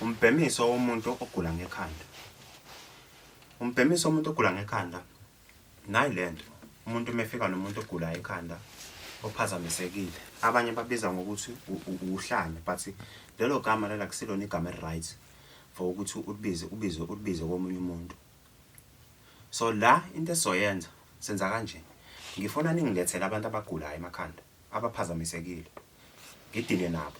Umbhemiso womuntu ogula ngekhanda. Umbhemiso womuntu ogula ngekhanda nayi lento. Umuntu uma efika nomuntu ogulayo ekhanda ophazamisekile, abanye babiza ngokuthi uhlanya, but lelo gama lelo akusilona igama eli-right for ukuthi ulibize ubize ulibize komunye umuntu. So la into esizoyenza senza kanje. Ngifuna ningilethele abantu abagulayo emakhanda, abaphazamisekile. Ngidile nabo.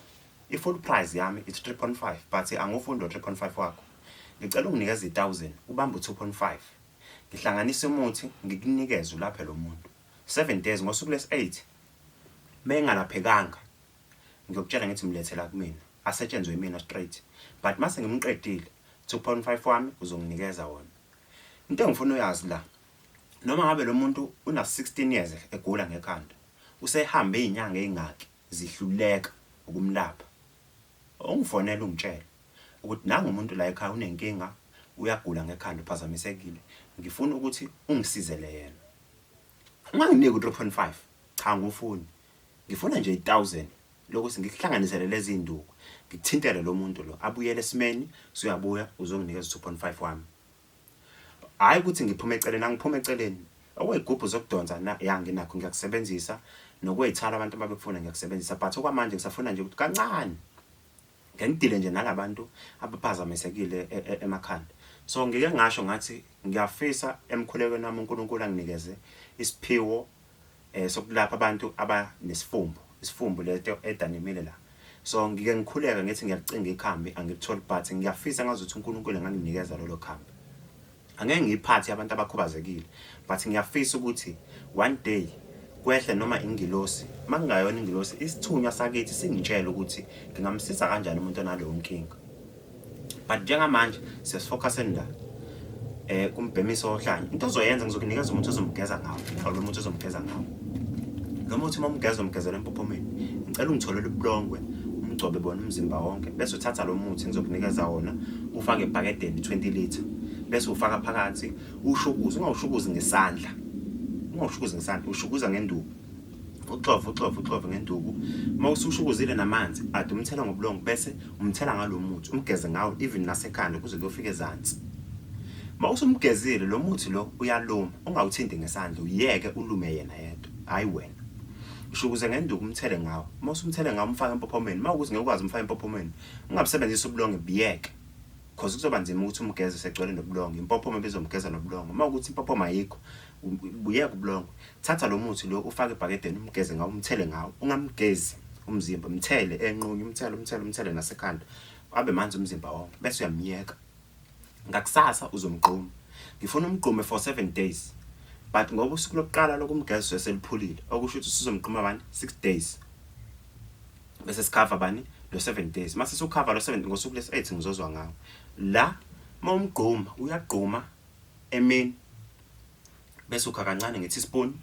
I-full price yami it's 3.5, but angifuni lo 3.5 wakho. Ngicela unginikeze i-1000, ubambe u-2.5. Ngihlanganise umuthi ngikunikeze ulaphe lo muntu. 7 days, ngosuku lesi-8 mengalaphekanga ngiyokutshela ngithi mlethela kumina, asetshenzwe imina straight. But mase ngimqedile, 2.5 wami uzonginikeza wona. Into engifuna uyazi la, noma ngabe lo muntu una 16 years egula ngekhanda, usehambe izinyanga ezingaki zihluleka ukumlapha, ungifonela ungitshele ukuthi nangu umuntu la ekhaya unenkinga, uyagula ngekhanda, uphazamisekile, ngifuna ukuthi ungisizele yena. Unganginiki u-3.5, cha, ngufuni. Ngifuna nje i-1000 lokuthi ngikuhlanganisele lezi zinduku, ngikuthintele lo muntu lo abuyele esimeni, suyabuya uzonginikeza u-2.5 wami. Hhayi ukuthi ngiphume eceleni, angiphumi eceleni. Okwey'gubhu zokudonsa na ya nginakho, ngiyakusebenzisa, nokwey'thwala abantu ababekufuna ngiyakusebenzisa, but okwamanje ngisafuna nje ukuthi kancane ngeke ngidile nje nalabantu abaphazamisekile emakhanda. So ngike ngasho ngathi ngiyafisa emkhulekweni wami uNkulunkulu anginikeze isiphiwo sokulapha abantu abanesifumbu, isifumbu lento edanimile la. So ngike ngikhuleka ngithi ngiyakucinga ikhambi, angilitholi, but ngiyafisa ngazuthi uNkulunkulu enganginikeza lolo khambi. Angeke ngiyiphathe abantu abakhubazekile, but ngiyafisa ukuthi one day kwehle noma ingilosi, makungayona ingilosi, isithunywa sakithi singitshele ukuthi ngingamsiza kanjani umuntu onaleyo nkinga. But njengamanje siyasifocuseni la kumbhemiso wohlanya. Into ozoyenza, ngizokunikeza umuthi ozomgeza ngawo. Nawo lo muthi ozomgeza ngawo. Lo muthi uma umgeza, umgezela empophomeni. Ngicela ungitholele ubulongwe, umgcobe bona umzimba wonke, bese uthatha lo muthi ngizokunikeza wona, ufake ebhakedeni 20 litre, bese ufaka phakathi, ushukuze. Ungawushukuzi ngesandla, ungawushukuzi ngesandla, ushukuza ngenduku, uxove, uxove, uxove ngenduku. Uma usushukuzile namanzi ade umthela ngobulongo, bese umthela ngalo muthi, umgeze ngawo even nasekhanda kuze kuyofika ezansi. Uma usumgezile, lo muthi lo uyaluma, ungawuthinti ngesandla, uyeke ulume yena yedwa, hhayi wena. Ushukuze ngenduku, umthele ngawo. Uma usumthele ngawo, umfake empophomeni. Uma ukuthi ngeke ukwazi umfake empophomeni, ungabusebenzisi ubulonge, buyeke, cause kuzoba nzima ukuthi umgeze segcwele nobulongo. Impophoma bezomgeza nobulongo. Uma ukuthi impophoma ayikho, buyeke ubulongo. Thatha lo muthi lo, ufake ebhakedeni, umgeze ngawo, umthele ngawo. Ungamgezi umzimba, umthele enqunye, umthele, umthele, umthele nasekhanda, abe manzi umzimba wonke, bese uyamyeka. Ngakusasa uzomgquma. Ngifuna umgqume for 7 days, but ngoba usuku lokuqala lokumgeza seliphulile, okusho ukuthi sizomgquma bani 6 days, bese sikhava bani lo 7 days. Mase sukhava lo 7, ngosuku lesi-8 ngizozwa ngawo la. Uma umgquma, uyagquma emini, bese ukha kancane nge-teaspoon,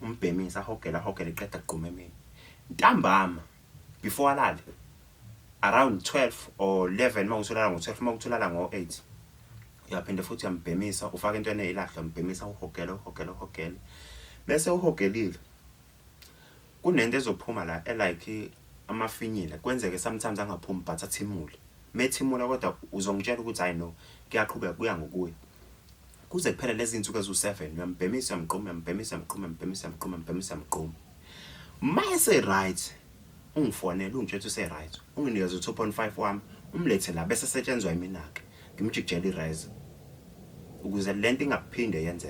umbhemisa, ahogele, ahogele, qeda kugquma emini. Ntambama before alale, around 12 or 11, uma kuthi ulala ngo-12, uma kuthi ulala ngo-8, uyaphinde futhi uyambhemisa, ufake into eneyilahle, uyambhemisa, uhogele, uhogele, uhogele. Bese uhogelile, kunento ezophuma la elike amafinyila. Kwenzeke sometimes angaphumi, but athimule. Methimula kodwa, uzongitshela ukuthi hayi no, kuyaqhubeka, kuya ngokuya kuze kuphele lezi zinsuku eziwu-7. Uyambhemisa, uyamgquma, uyambhemisa, uyamgquma, uyambhemisa, uyamgquma, uyambhemisa, uyamgquma. Mase right, ungifonele, ungitshela ukuthi use-right, unginikeze u-2.5 wami, umlethe la, bese setshenzwa imina-ke, ngimjikijele i-razor ukuze lento ingaphinde yenzeke.